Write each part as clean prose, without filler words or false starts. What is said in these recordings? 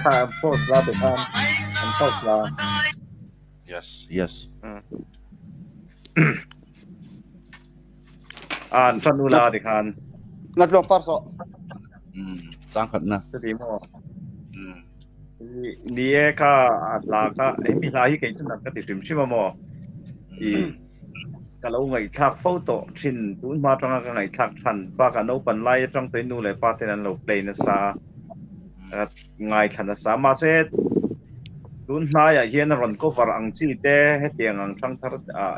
Kha post la te khan an post la. Yes, yes. An tran ula ti khan. Na tluang par so. Chang khat na. Chuti maw? Ni e kha a hla kha hemi hla hi kei chu nat ka ti hrim hrim a maw? I ka lo ngaihthlak fo tawh thin tun hma atanga ka ngaihthlak than bakah naupan lai atang tawhin nu leh pa ten an lo play nasa a ngaithla nasa mahse tun hnaiah hian a rawn cover ang chi te hetiang ang thangthar ah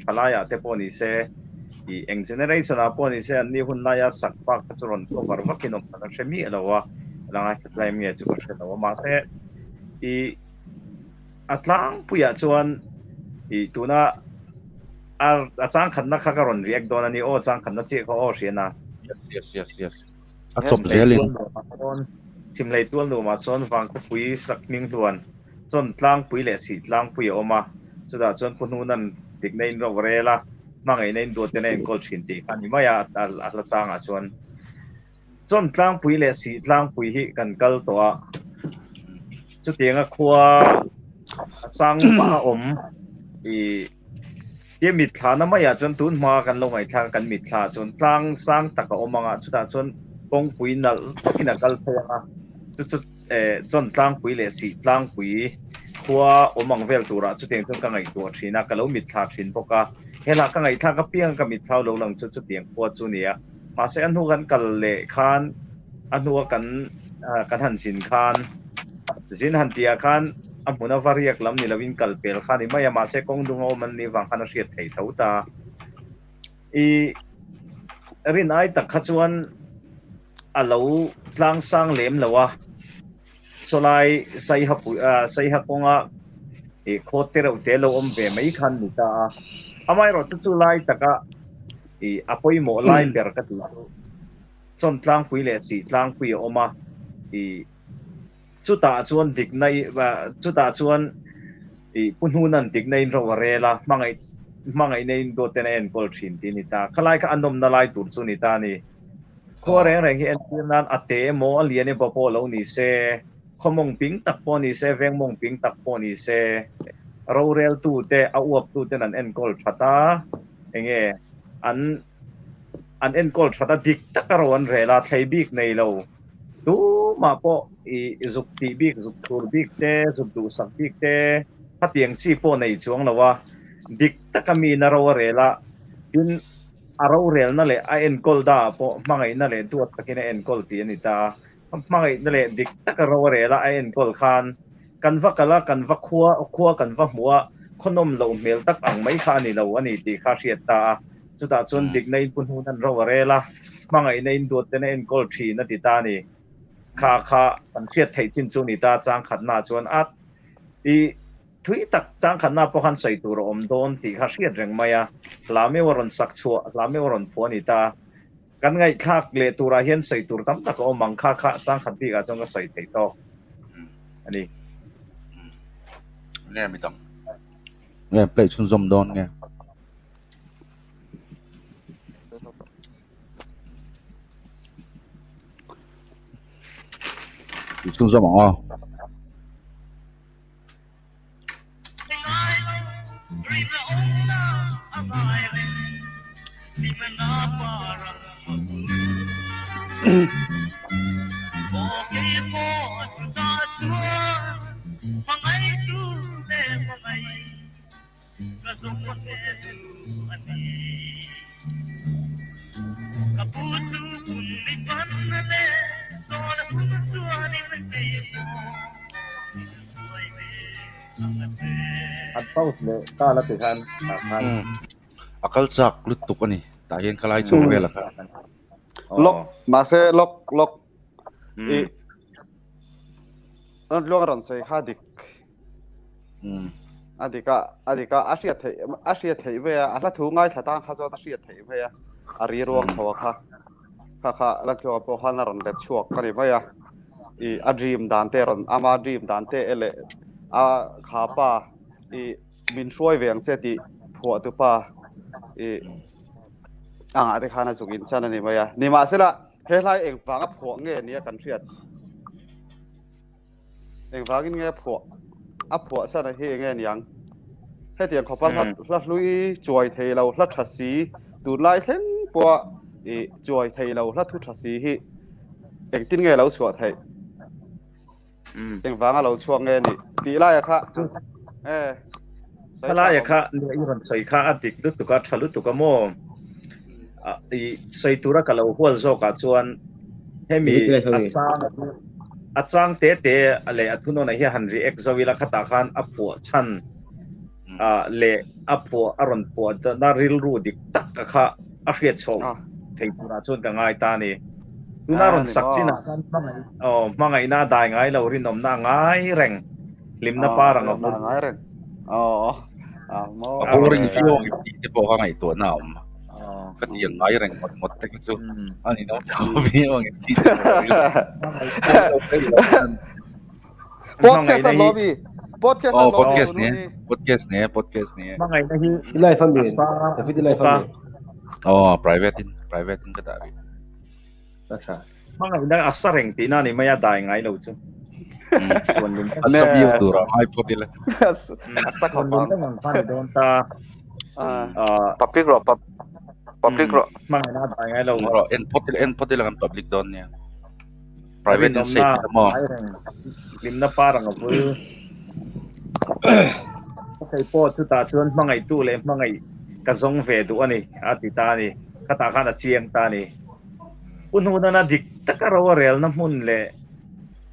thalaiah te pawh ni se ih eng generation ah pawh ni se an ni hun laia sak bak kha chu rawn cover vakin awm dan a hre miah lo a la ngaithla tlai em nge chu ka hre lo a mahse ih a tlangpuiah chuan ih tuna a a changkhatna kha ka rawn react dawn a ni aw changkhatna chiah kha aw hriat a. Yes yes yes yes. A chawp zelin. Chhimhlei tual nuamah chuan Vangkhawpui sak hming hluan chawn tlangpui leh sih tlangpui a awm a, chutah chuan Pu Hnunan dikna in ro rel a, hmangaihna in duat ten a enkawl thin tih kha a ni mai a, a hla changah chuan chawn tlangpui leh sih tlangpui hi kan kal tawh a, chutianga khua a sang pah a awm ih. Tia mitthlana maiah chuan tun hma kan lo ngaihthlak a, kan mitthlaah chuan tlang sang tak a awm ang a, chutah chuan kawngpui nalh takin a kal phei ang a, chu chu eh chawn tlangpui leh sih tlangpui khua awm ang vel turah chutiang chuan ka ngaihtuah thin a, ka lo mitthla thin bawk a, helahh ka ngaihthlak apiang ka mitthlau lo lang chu chutiang khua chu a ni a, mahse a hnu kan kal leh khan a hnua kan kan han zin khan zin han tihah khan a hmuna va riak lam ni lovin kal pel kha a ni mai a, mahse kawng dung a awm an nih vang khan a hriat theih tho ta. I rin ai tak kha chuan a lo tlang sang lem lo a, sawlai saiha pui saiha kawnga i khaw te reuh te lo awm ve mai khan ni ta a, amaherawh chu chu lai taka i a pawimawh lai ber ka tih chu chawn tlangpui leh sih tlangpui a awm a, i chutah chuan dikna i chutah chuan i Pu Hnuna'n dikna in ro a rel a, hmangaih hmangaihna in duat ten a enkawl thin tih a ni ta. Khalai kha a nawmna lai tur chu a ni ta a ni. Khua reng reng hi entir nan a te emaw a lian emaw pawh lo ni se, khaw mawng ping tak pawh ni se, veng mawng ping tak pawh ni se, roreltute, a uaptuten an enkawl that a, enge an an enkawl that a, dik taka ro an rel a, thlei bik nei lo tumah pawh i zuk tih bik, zuk thur bik te, zuk duhsak bik te, khatiang chi pawh nei chuang lo a, dik taka miin a ro a rel a, tin, A rorelna leh a enkawl da ah pawh hmangaihna leh duat takin a enkawl tih a ni ta a. Hmangaihna leh dik taka rorel a a enkawl khan kan va kal a, kan va khua khua kan va hmuh a, khawnawm loh hmel tak ang mai kha a ni lo a ni tih kha a hriat ta a. Chutah chuan dikna in pu hnun an ro a rel a, hmangaihna in duat ten a enkawl thin a ti ta a ni. Kha kha kan hriat theih chin chu a ni ta a, changkhatna chuan a i Thui tak changkhatna pawh khan sawi tur a awm dawn tih kha hriat reng mai a, hla meuh a rawn sak chhuah, hla meuh a rawn phuah a ni ta. Kan ngaihthlak leh turah hian sawi tur tam tak a awm ang kha kha changkhat bikah chuan ka sawi thei tawk a ni. Nge midang nge play chhunzawm dawn nge? Chhunzawm ang aw. An pause leh ta la ti khan tah khan. A kal chak lutuk a ni. Tah hian ka lai chho vel a kha. Lok mahse lok lok i luang rawn sawi kha dik. A dik a, a dik a, a hriat theih a hriat theih mai a, a hla thu ngaithla tang kha chuan a hriat theih mai a, a ri ruang chho a kha, kha kha la tluanga pawh khan a rawn let chhuak ka ni mai a, i a dream dan te rawn ama dream dan te e leh a kha pa i min hruai ve ang che tih phuah tu pa i. Angah te khan a zuk in chan a ni mai a. Nimahsela, he hlai engvanga phuah nge nia kan hriat? Engvangin nge a phuah? A phuah chan a hi enge niang? Hetiang khawpa hla hla hlui chuai thei lo, hla tha si, tunlai thleng pawha i chuai thei lo hla thu tha si hi engtin nge lo chhuah theih? Engvanga lo chhuak nge nih? Tih laia kha e sawi Thalaia kha i rawn sawi kha a dik lutuk a, tha lutuk a maw? I sawi tura ka lo hual zawkah chuan hemi a chang a chang te te leh a thunawnah hian han react zo ila khatah khan a phuah chhan leh a phuah a rawn phuah na rilru dik tak kha a hriat chhoh thei turah chuan ka ngai ta a ni. Tuna rawn sak chinah khan hmangaihna a dai ngai lo, rinawmna a ngai reng, hlimna par ang a vul. A boring viau ang tih te pawh ka ngaihtuahna a awm. Ka ti ang ngai reng ngawt ngawt te kha chu a ninawm chho viau ang tih te pawh ka rilru. Podcast an lawmi. Podcast an lawmi. Podcast ne. Podcast ne. Podcast ne. Hmangaihna hi life ami. David life ami. Oh, private in private in ka dah rih. Tha. Hmangaihna a sa reng tihna ni mai a dai ngai lo chu. Chuan lung a sa biu tur a ngai phawt ila. A sa khawp ang. Ang khan dawn ta. Public ro public ro. Hmangaihna a dai ngai lo. Ro en phawt ila en phawt ila kan public dawn nia. Private in safe ila maw? Hlimna par ang a vul. Kei pawh chutah chuan hmangaihtu leh hmangaih ka zawng ve duh a ni, a ti ta a ni. Khatah khan a chiang ta a ni. Pu Hnunana dik taka ro a relna hmun leh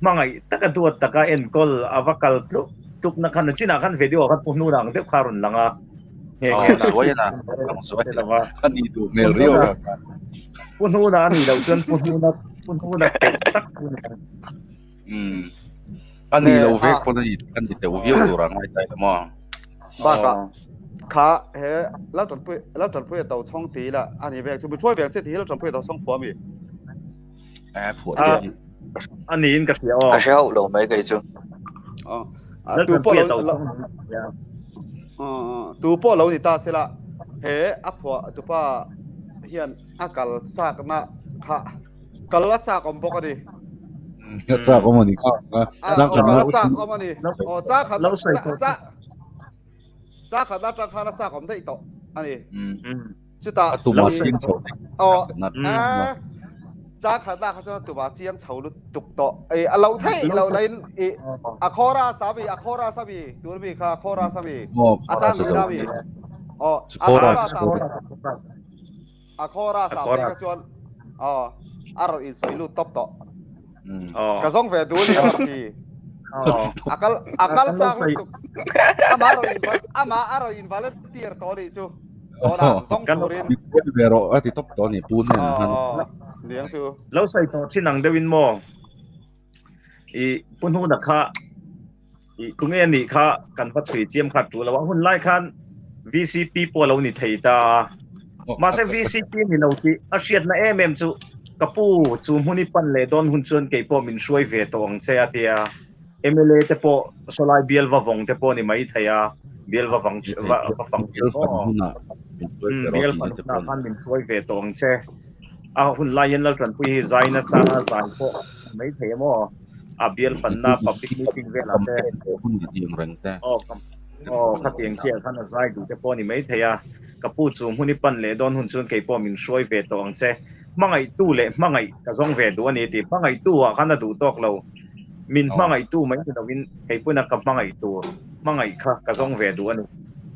hmangaih taka duat taka enkawl a va kal tluk tlukna khan chinah khan video ah khan Pu Hnuna ang deuh kha a rawn lang a. Nge nge na. Suai a na. Ang suai a. A nih duh hmel riau a. Pu Hnuna a nih loh chuan Pu Hnuna Pu Hnuna teuh tak chu a ni. Umm. A nih loh vek pawn a ni a ni teuh viau tur a ngai ta ila maw? Bakah kha he Laltanpui Laltanpui a to chhawng ti ila a ni vek chu mi hruai vek che ti hi Laltanpui a to chhawng phuah a mi? Eh phuah te hi. A niin ka hria aw. Ka hre hauh lo mai kei chu. Tu pawh lo tu pawh lo ni ta sela he a phuah tupa hian a kal chakna kha kal a chak awm bawk a ni. A chak awm a ni kha. Chak kal a chak awm a ni. Aw chak khat chak chak khat atang khan a chak awm daih tawh a ni. Chutah a tuma chiang chho aw chak khat na kha chuan a tuma chiang chho lutuk tawh. Ei a lo theih lo lain i a khawra sami a khawra sami tur mi kha khawra sami a chang mi na mi. Aw a khawra sami. A chorus ah phei kha chuan aw a rawn insawi lut tawp tawh. Ka zawng ve duh a ni a rawn ti. A kal a kal chang lutuk. Amah rawn in amah a rawn in volunteer tawh a nih chu. Tunah zawng turin. Min ve rawh a ti tawp tawh a ni pu nen khan. Niang chu. Lo sawi tawh thin ang deuhin maw i pu hnuna kha i tunge a nih kha kan va chhui chiam kha tul lo a hun lai khan VCP pawh a lo ni thei ta a mahse VCP ni lo tih a hriatna em em chu ka pu chu hmun i pan leh dawn hun chuan kei pawh min hruai ve tawh ang che a tia MLA te pawh sawlai bial va vawng te pawh ni mai thei a bial va vang va fang bial fan hunah khan min hruai ve tawh ang che a hun lai hian Laltanpui hi zai nasa zai pawh mai thei a maw. A bial fanna public meeting velah te aw aw khatiang chiah khan a zai duh te pawh a ni maithei a, ka pu chu hmun i pan leh dawn hun chuan kei pawh min hruai ve tawh ang che, hmangaihtu leh hmangaih ka zawng ve duh a ni tih hmangaihtu ah khan a duh tawk lo, min hmangaihtu mai ni lovin kei pawhin a ka hmangaih tur hmangaih kha ka zawng ve duh a ni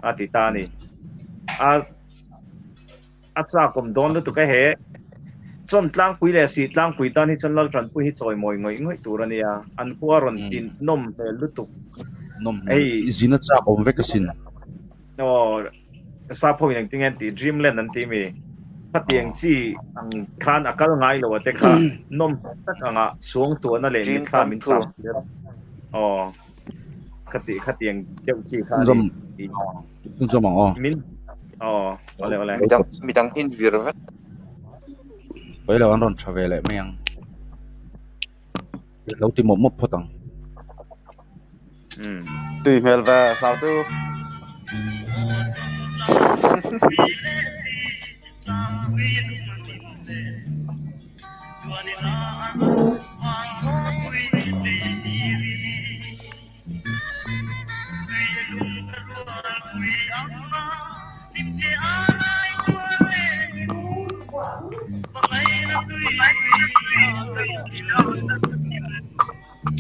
a ti ta a ni. A. A chakawm dawn lutuk a he. Chawn tlangpui leh sih tlangpui tan hi chuan Laltanpui hi chawi mawi ngawih ngawih tur a nia. An khua rawn tin nawm hmel lutuk. Nawm hmel. I zin a chakawm vek asin. Aw, sap ho in engtin nge an tih Dreamland an ti mi. Khatiang chi ang khan a kal ngai lo a te kha nawm hmel tak anga suangtuahna leh mitthla min cham tir. Aw, khati khatiang deuh chi kha a ni. Chhunzawm ang aw. Min aw ole ole. Midang midang hi vir vek. Pawi lo an rawn tha ve leh mai ang. Lo ti mawp mawp phawt ang. Um. Tui hmel ve sar chu.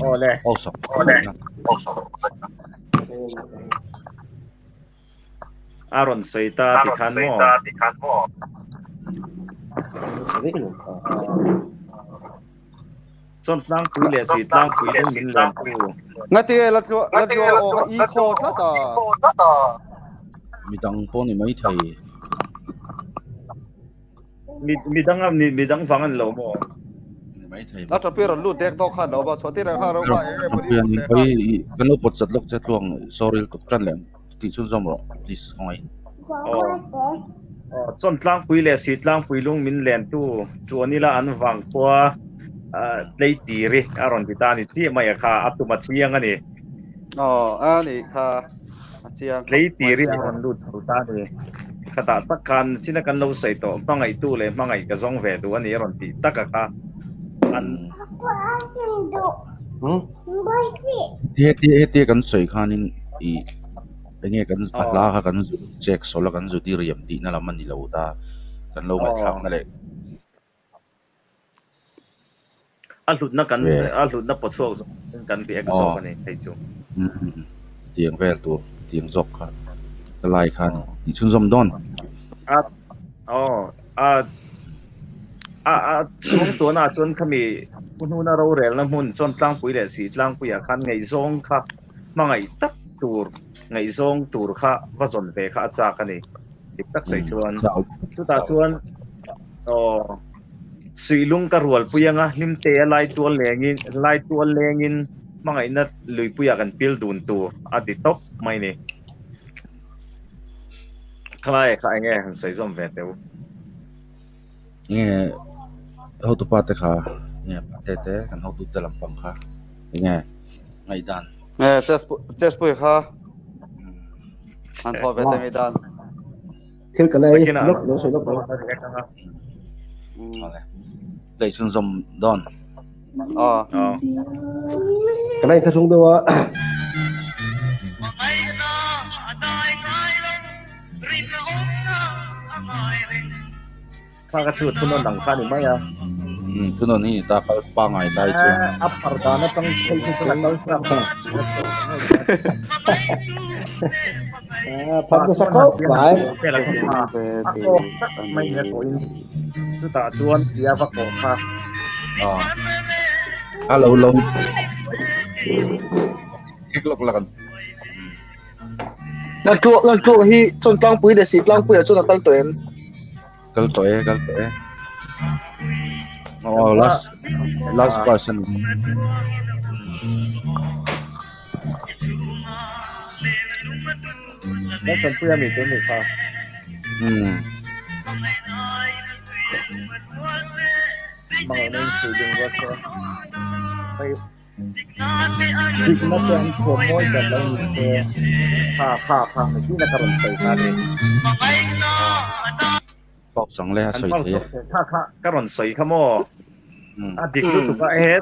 Awle. A rawn sawi ta ti khan maw? Chawn tlangpui leh si tlangpui lung min len tu. Ngati nge la tluah la tluah aw kha i khaw tlat a. Midang pawh ni mai thei. Mi midang a midang vang a ni lo maw? Ni mai thei. A ṭapi rawn lut dek dawk khan lo va chhuah tir ang kha ro kha eng nge pawh ni lut dek a. Kan lo pawt chat lawk che tluang sorry lutuk ṭan leh tih chhunzawm rawh please khawngaih in. Aw aw chawn tlangpui leh si tlangpui lung min len tu ṭuan ila an vang khua tlei tir i a rawn ti ta a ni chiah mai a kha a tum a chiang a ni. Aw a nih kha. A chiang Tlei tir i a rawn lut chho ta a ni. Khatah tak khan china kan lo sawi tawh hmangaihtu leh hmangaih ka zawng ve duh a ni a rawn tih tak a kha an Heti heti kan sawi khanin i enge kan a hla kha kan zu chek sawl a kan zu diriam tihna lam a ni lo ta kan lo ngaihthlakna leh A hlutna kan a hlutna paw chhuak zawk in kan react zawk a ni hei chu. Tiang vel tur tiang zawk kha ka lai kha a ni tih chhunzawm dawn. A aw a a a chhung tuanah chuan khami pu hnuna rorelna hmun chuan tlangpui leh si tlangpuiah khan ngaihzawng kha hmangaih tak tur ngaihzawng tur kha va zawn ve kha a chak a ni. Dik tak sawi chuan chutah chuan aw suihlung ka rualpui anga hlimte a lai tual lengin lai tual lengin hmangaihna luipuiah kan pil dun tur a ti tawp mai ni. Khalai kha enge han sawi zawm ve teh u. Nge hotupa te kha nge pate te kan hotu te lampang kha enge ngaihdan. Nge chess chess pui kha an thaw ve te ngaihdan. Thil ka lei lawk lo sawi lawk lo. Lei chhunzawm dawn. Aw. Ka lei thlahrung deuh a. Kha ka chu thunawn ang kha ni mai a. Thunawn hi ta kal pangai lai chuan. A phar dan atang phei chu chuan a kal chak a. Phar nasa khawp mai. A tawk chak mai nia tawhin chutah chuan tia va kawh kha. A lo lo. Lok lak an. Laltluang Laltluang hi chawn tlangpui leh sih tlangpui ah chuan a kal tawh em? Kal tawh e, kal tawh e. Oh, last last verse ani. Laltanpui a mi tur ni kha. Hmm. Hmangaihna in hrui ding ruat se. Hei Dikna te an thuam mawi ber lo ni se, kha kha kha hmeichhina ka rawn sawi kha a ni. Pawk chang le a sawi thei e. Kha kha ka rawn sawi kha maw? A dik lutuk a he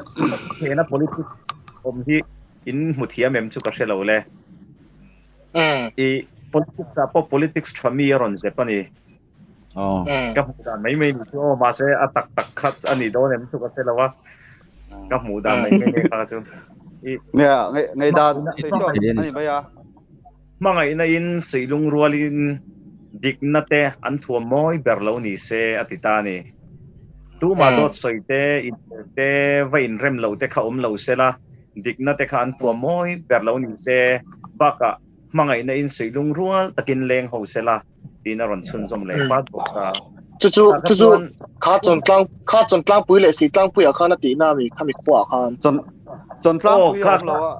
hena politics awm hi in hmu thiam em chu ka hre lo le. I politics ah pawh politics tha mi a rawn zep a ni. Ka hmuh dan mai mai ni chu aw mahse a tak tak kha a ni dawn em chu ka hre lo a ka hmuh dan mai mai nei kha chu i Nia ngei ngei dan sei chu ani mai a hmangaihna in suihlung rualin dikna te an thuam mawi ber lo ni se a ti ta a ni tuma dawt sawi te in te va inrem lo te kha awm lo sela dikna te kha an thuam mawi ber lo ni se bakah hmangaihna in suihlung rual takin leng ho sela tiin a rawn chhunzawm leh pat bawk a. Chu chu chu chu kha chawn tlang kha chawn tlangpui leh si tlangpui ah khan a tihna a mi kha mi khuaah khan. Chawn chawn tlangpui a awm lo a.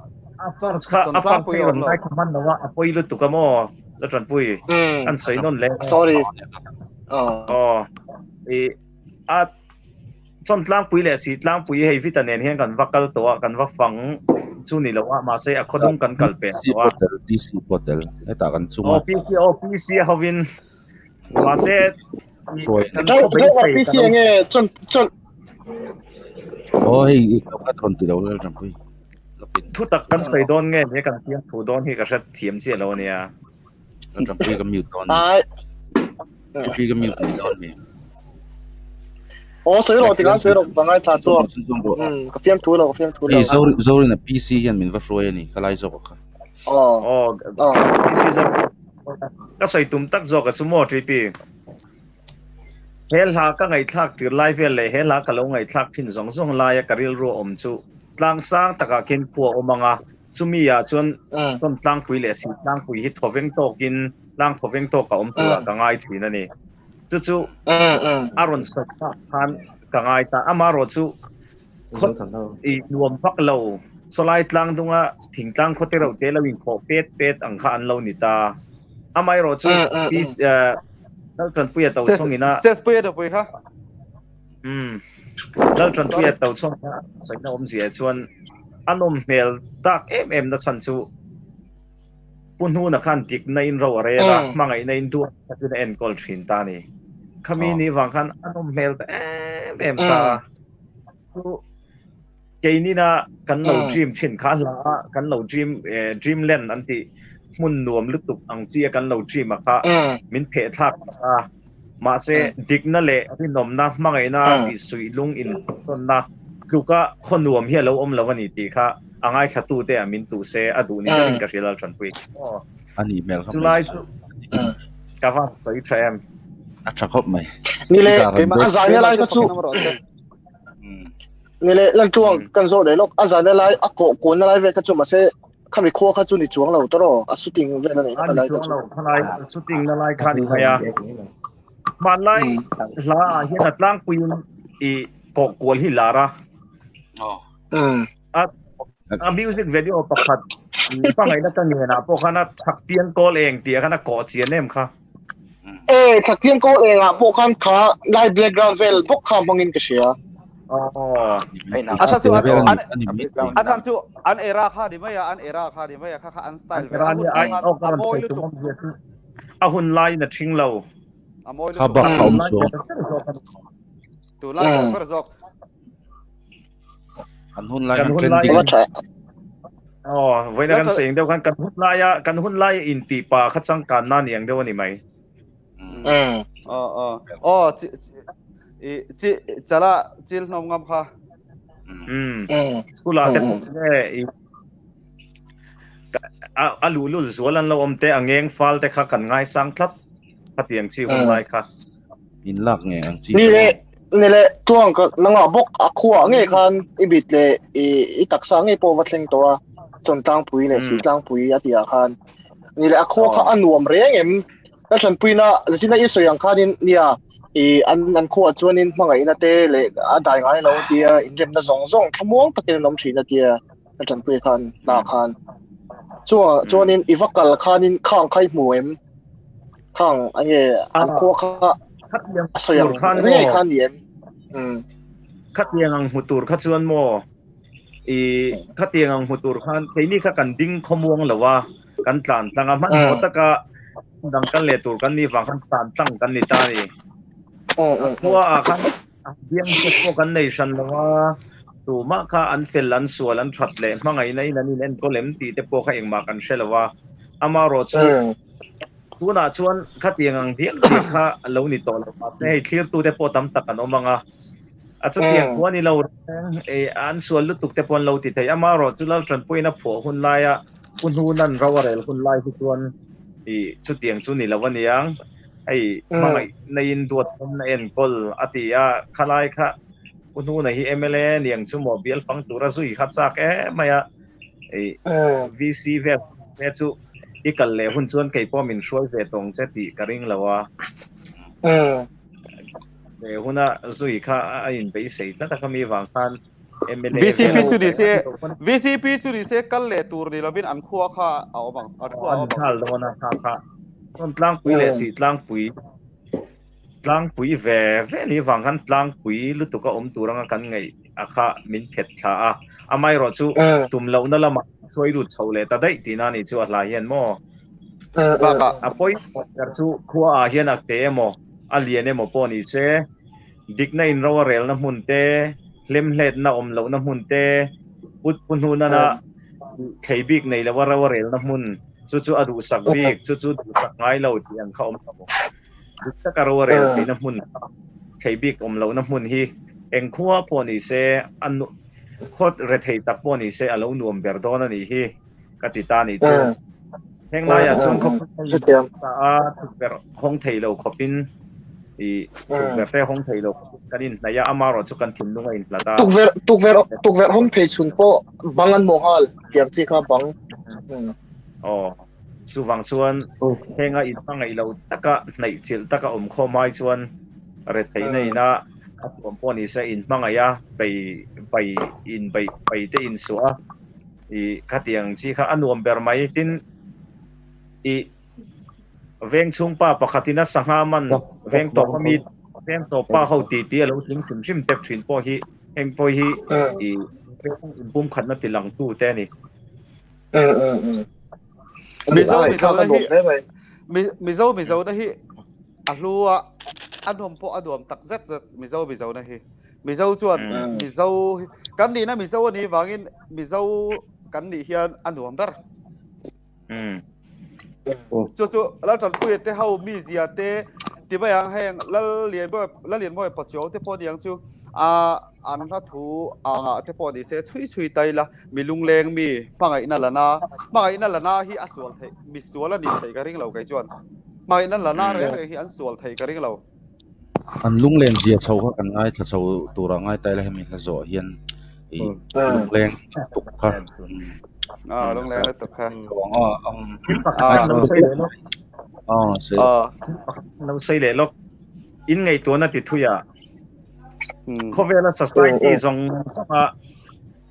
Chawn chawn tlangpui a awm lo. A man lo a a pawi lutuk a maw la tanpui an sawi nawn leh. Sorry. Aw i a chawn tlangpui leh si tlangpui hei Vita nen hian kan va kal tawh a kan va fang chu ni lo a mahse a khawdung kan kal peh tawh a. PC pawh tel hetah kan chung a. Aw PC aw PC a hovin mahse Hruai Kan khaw beisei PC ka lo nge chon chon Oh hei i lo khat rawn ti lo lal Ṭanpui. Lawkin thu tak kan sawi dawn nge ni kan thiam thu dawn hi ka hre thiam chiah lo ania. Lal Ṭanpui ka mute dawn ni. Ai. Ṭanpui ka mute mai dawn mi. Oh sawi rawh tikhan sawi rawh ka ngai thla tu. Chhunzawm rawh. Um ka fiam thu lo ka fiam thu lo. Hei Zori Zorina PC hian min va hruai ani ka lai zawk a kha. Oh. Oh Oh. PC zawk ka sawi tum tak zawk a chu maw TP. He hla ka ngaihthlak tir lai vel leh he hla ka lo ngaihthlak thin zawng zawng laia ka rilru a awm chu tlang sang takah khian khua a awm ang a, chumi ah chuan chuan tlangpui leh si tlangpui hi thawveng tawkin tlang thawveng tawk a awm turah ka ngai thin a ni. Chu chu a rawn sawi tak khan ka ngai ta. Amaherawh chu khaw i nuam vak lo sawlai tlang dunga thingtlang khaw te reuh te lo inkhawh pet pet ang kha an lo ni ta. Amaherawh chu Peace Laltanpuia to chhawngin a Chesspuia nupui kha. Umm Laltanpuia to chhawng kha sawina awmzia chuan a nawm hmel tak em em na chhan chu Pu Hnuna khan dikna in ro a rel a, hmangaihna in duat takin a enkawl thin ta a ni. Khami ni vang khan a nawm hmel ta em em ta a. Chu keinina kan lo dream thin kha a hla a, kan lo dream dreamland an tih hmun nuam lutuk ang chi a kan lo dream a kha min pheh thlak a. Mahse dikna leh rinawmna, hmangaihna suihlung intawnna tluka khaw nuam hi a lo awm lo a ni tih kha a ngaithlatute ah min tuh se a duh ni berin ka hria Laltanpui. A nih hmel kha Chulai chu ka van sawi tha em. A tha khawp mai. Ni le, a zaina lai kha chu ni le Lantluang kan zawh leh lawk a zaina lai a kawh kawnna lai vel kha chu mahse khami khua kha chu ni chuang lo tawh a shooting vel a neih na lai kha chu. Khalai shooting na lai kha ni mai a. Hmanlai hla ah hian a tlangpuiin i kawh kual hi lar a. A a music video pakhat hmangaihna ka ngenah pawh khan a chhak tiang kawl eng tih ah khan a kawh chian em kha. E chhak tiang kawl eng ah pawh khan kha lai background vel bawk kha hmangin ka hria. A chhan chu an a chhan chu an era kha ni mai a an era kha ni mai a kha kha an style ve a hun khan a mawi lutuk. A hun laiin a ṭhing lo. A mawi Kha lutuk. bak kha awm chuang. Tunlai ber ber zawk. An hun lai Kan kan hun lai trending. Oh, vawiina kan sawi ang deuh khan kan hun laia kan hun laia intih pa kha changkanna ni ang deuh a ni mai. Oh oh oh chi i chi chala chil hnawm ngam kha. Um school ah te pawh nge i a a luhlul zual an lo awm te a ngeng fal te kha kan ngaisang tlat khatiang chi hun lai kha. In lak nge ang chi Ni le ni le tuang ka nangah bawk a khuah nge khan i bit le i i taksa nge pawh va thleng tawh a chawn tlangpui leh si tlangpui a tih ah khan ni le a khua kha a nuam reng em ka ṭanpuina zina i sawi ang khanin nia i an an khuah chuanin hmangaihna te leh a dai ngai lo tia inremna zawng zawng thlamuang takin an awm ṭhin a tia ka ṭanpui khan hna khan chuan chuanin i va kal khanin khang kha i hmu em khang enge an khua kha a sawi ang khan ngei maw khan ni em um khatiang ang hmu tur kha chuan maw i khatiang ang hmu tur khan keini kha kan ding khawmuang lo a kan tlan tlang a hmanhmawh taka dang kan leh tur kan nih vang khan tlan tlang kan ni ta a ni. Khua ah khan biang te pawh kan nei hran lo a, tumah kha an fel an sual an that leh hmangaihna in an in enkawl em tih te pawh kha engmah kan hre lo a, amaherawh chu tunah chuan khatiang ang diak diak kha a lo ni tawh lo mahse hei thlirtu te pawh tam tak an awm ang a, a chutiang khua ni lo reng e an sual lutuk te pawh an lo ti thei, amaherawh chu Laltanpuiin a phuah hun laia Pu Hnunan ro a rel hun lai hi chuan i chutiang chu ni lo aniang, hei hmangaihna in duat awmna enkawl a ti a, khalai kha Pu Hnuna hi mla niang chu maw bial fang tura zui kha chak em mai a, i VC vel te chu i kal leh hun chuan kei pawh min hruai ve tawng che tih ka ring lo a. Ve huna zui kha a inbeisei tlat a khami vang khan MLA VCP vel chu ni se VCP chu ni se kal leh tur ni lovin an khua kha a awm ang an khua a an awm ang. nghal dawn a kha kha chuan tlangpui leh si tlangpui tlangpui ve ve ni vang khan tlangpui lutuk a awm tur anga kan ngaih a kha min phet thla a amaherawh chu tum lohna lamah hruai lut chho leh ta daih tihna a nih chu a hla hian maw Bakah a pawi ber chu khua ah hian a te emaw a lian emaw pawh ni se, dikna in ro a relna hmun te, hlemhletna awm lohna hmun te, put pu hnunana thlei bik nei loa ro a relna hmun, chu chu a duhsak bik, chu chu duhsak ngai lo tih ang kha awm lo. Dik taka ro a rel theihna hmun kha, thlei bik awm lohna hmun hi eng khua pawh ni se, a khaw rethei tak pawh ni se a lo nuam ber dawn a nih hi ka ti ta nih chu. Heng laiah chuan khawpui sa a tukverh hawng thei lo khawpin i tukverh te hawng thei lo khawpin kan inhnaih a, amaherawh chu kan thinlung a inhlat a. Tukverh tukverh tukverh hawng thei chhun pawh bang an mawh nghal, tiang chi kha bang. Aw. Chuvang chuan henga in hmangaih lo taka hnaih chilh taka awm khawm ai chuan retheihna ina a tuam pawh ni se in hmangaih a, bei bai in bei bai te in suah a, i khatiang chi kha a nuam ber mai. Tin, i veng chhungpa pakhatin a sangha man veng tawp ami veng tawp pa ho ti ti a lo tling hrim hrim tep thin pawh hi heng pawh hi i veng inpumkhatna tilangtu te a ni. Mizo Mizo na hi Mizo Mizo na hi a hlu a a nuam pawh a nuam tak zet zet Mizo Mizo na hi Mizo chuan Mizo kan nihna Mizo a nih vangin Mizo kan nih hian a nuam ber. Chu chu Laltanpuia te ho mizia te ti mai ang heng Lallianmawia Lallianmawia Pachuau te pawh niang chu a an hla thu anga te pawh ni se chhui chhui tai la mi lungleng mi hmangaihna lana hmangaihna lana hi a sual theih mi sual a nih theih ka ring lo kei chuan hmangaihna lana reng reng hi an sual thei ka ring lo. An lunglen zia chho kha kan ngaithla chho tura ngai tai la hemi hla zawh hian i lungleng tuk kha. Ah, lungleng lutuk kha. Ah, sei. Lo sei leh lawk. In ngaihtuahna ti thui a. Khawvela society zawng zawnga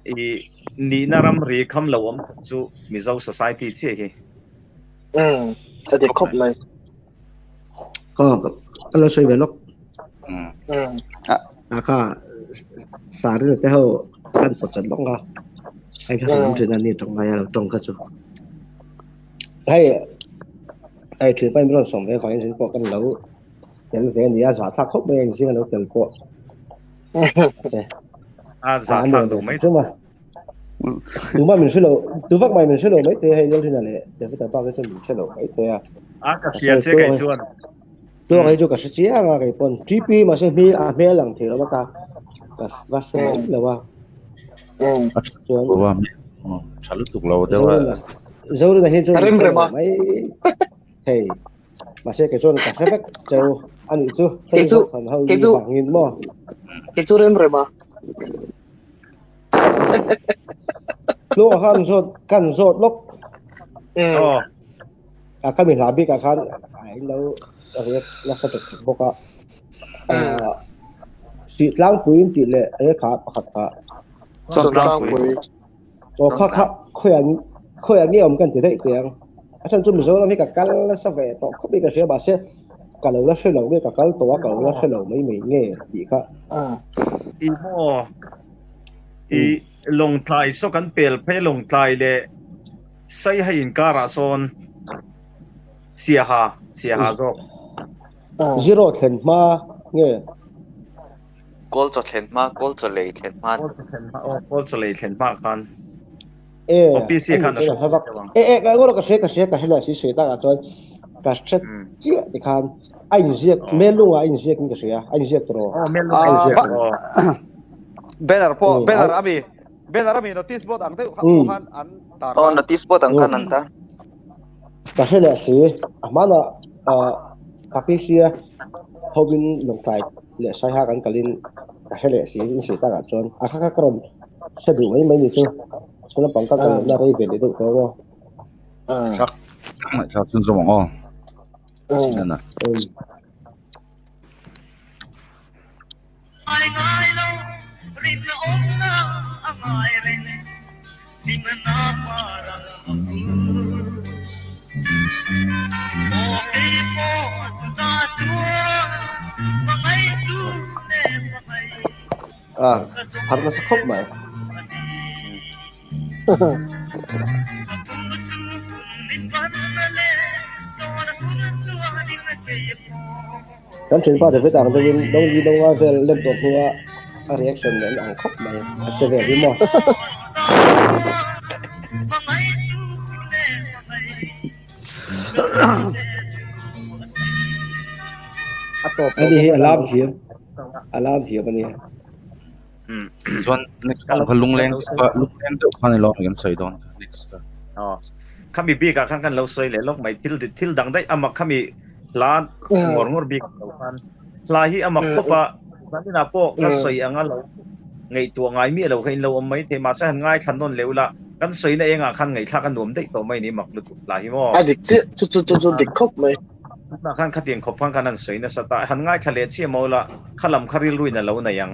i nihna ramri kham lo awm chu Mizo society chiah hi. A dik khawp mai. Ka ka lo sawi ve lawk. A kha sari te ho kan pawt chat lawk nga. Ai kha kan thin ani tawng ngai lo tawng kha chu. Hei ai thin pa in rawn sawm ve vangin sin pawh kan lo tel ve ani a za thlak khawp mai a in zinga lo tel pawh. A za thlak duh mai. Chuma tuma min hre lo tu vak mai min hre lo mai te hei lal rinah leh David-a bak hi chuan min hre lo mai te a. A ka hria che kei chuan. Tuak hi chu ka hre chiang a kei pawn TP mahse hmel a hmel lang thei lo a ka ka va hre mai lo a. Chuan tha lutuk lo deuh a. Zorina hi chuan min hre lo mai thei. Mahse kei chuan ka hre vek cheu a nih chu. Kei chu kei chu vangin maw. Kei chu rem rem a. Tluang ah khan zawt kan zawt lawk. A kha mi hla bik ah khan a in lo riak nasa tek tek bawk a. Sih tlangpui in tih leh e kha pakhat kha. Chawn tlangpui. Aw kha kha khawiah khawiah nge awm kan ti daih teh ang. A chhan chu Mizoram hi ka kal nasa ve tawh khawp in ka hria mahse ka lo la hre lo nge ka kal tawh a ka lo la hre lo mai mai nge tih kha. I maw i Lawngtlai saw kan pel phei Lawngtlai leh Saiha inkarah sawn Siaha Siaha zawk. Zero thlen hma nge. Kawl chaw thlen hma, kawl chaw lei thlen hma. Kawl chaw thlen hma, aw kawl chaw lei thlen hma khan. E, aw PC khan a hre vak. E, e, ka ngawr ka hre ka hre ka hre la si sawi takah chuan ka hre chiah ti khan a inziak Melunga a inziak in ka hria, a inziak tawh. Aw Melunga a inziak aw. Banner pawh banner ami banner ami notice board ang deuh kha pawh khan an tar. Aw notice board ang khan an tar. Ka hre leh si, a hmanah Pakisia hovin Lawngtlai leh Saiha kan kalin ka hre leh si in sawi takah chuan a kha kha ka rawn hre duh mai mai ni chu school lampang ka kal lohna rei ve leh deuh tawh maw. Thlak thlak chhun zawm ang aw. Chin ana. Ah, har nasa khawp mai. Kan thianpa David ang deuhin no li no nga vel lem tawh hnua a reaction nen ang khawp mai a che vel hi maw. A tawp Ani hi a lam thiam a lam thiam a nia. Chuan next kha lungleng lungleng deuh kha ni lo kan sawi dawn next ka. Aw. Khami bik ah khan kan lo sawi leh lawk mai thil thil dang daih amak khami hla ngawr ngawr bik lo khan hla hi amak khawp a zanin ah pawh ka sawi anga lo ngaihtuah ngai miah lo kha in lo awm mai thei mahse han ngaithla nawn leh ula kan sawina engah khan ngaihthlak a nuam daih tawh mai ni mak lutuk hla hi maw. A dik chiah chu chu chu chu dik khawp mai. Tunah khan khatiang khawp khan kan han sawi nasa ta, han ngaithla leh chiah maw ula khalam kha rilruin a lo nei ang,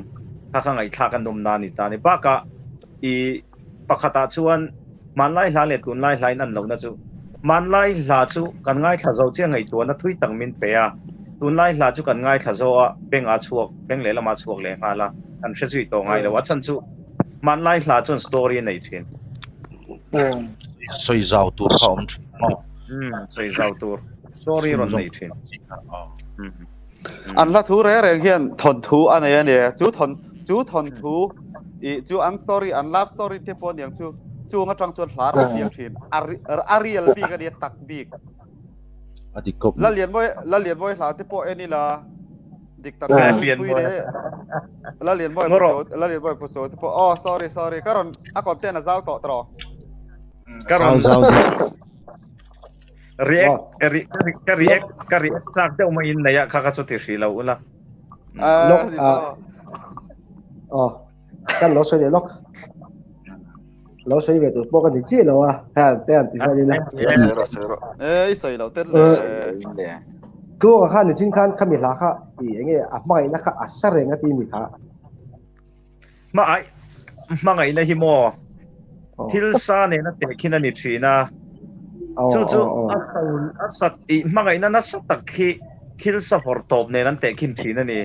kha kha ngaihthlak a nawm na a ni ta a ni. Bakah i pakhatah chuan hmanlai hla leh tunlai hla in an lohna chu hmanlai hla chu kan ngaithla zo chiah ngaihtuahna thui tak min pe a, tunlai hla chu kan ngaithla zo a, beng a chhuak, beng lehlam a chhuak leh nghal a, kan hre zui tawh ngai lo. A chhan chu hmanlai hla chuan story a nei thin. Sawi zau tur kha a awm thin maw? Umm, sawi zau tur. Story rawn nei thin. An hla thu reng reng hian thawnthu a nei a ni. Chu thawn chu thawnthu i chu an story an love story te pawh aniang chu chung atang chuan hla rawn piang thin. A a real bik a nia tak bik. A dik kawp. Lalianmawi Lalianmawi hla te pawh en ila dik tak pui leh Lalianmawi Lalianmawi phuso te pawh oh sorry sorry ka rawn a content a zau tawh tawh. Ka rawn zau zau. React ka react ka react chak deuh mai in nei a kha kha chu ti hrih lo ula. Lok oh kan lo sawi leh lok. Lo sawi ve tur pawh ka ni chiah lo a ha te an ti hian ina. Eh i sawi lo tel le. Tluanga khan nichin khan khami hla kha i enge a hmangaihna kha a sa reng a ti mi kha. Hma ai hmangaihna hi maw thil sa nena tehkhin a ni thin a, chu chu a so a sat tih hmangaihna nasa tak hi thil sa vawr tawp nen an tehkhin thin a ni.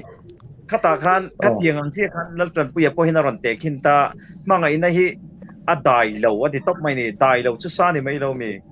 Khatah khan khatiang ang chiah khan Laltanpuia pawhin a rawn tehkhin ta, hmangaihna hi a dai lo a ti tawp mai a ni, dai lo chu sa ni mai lo mi.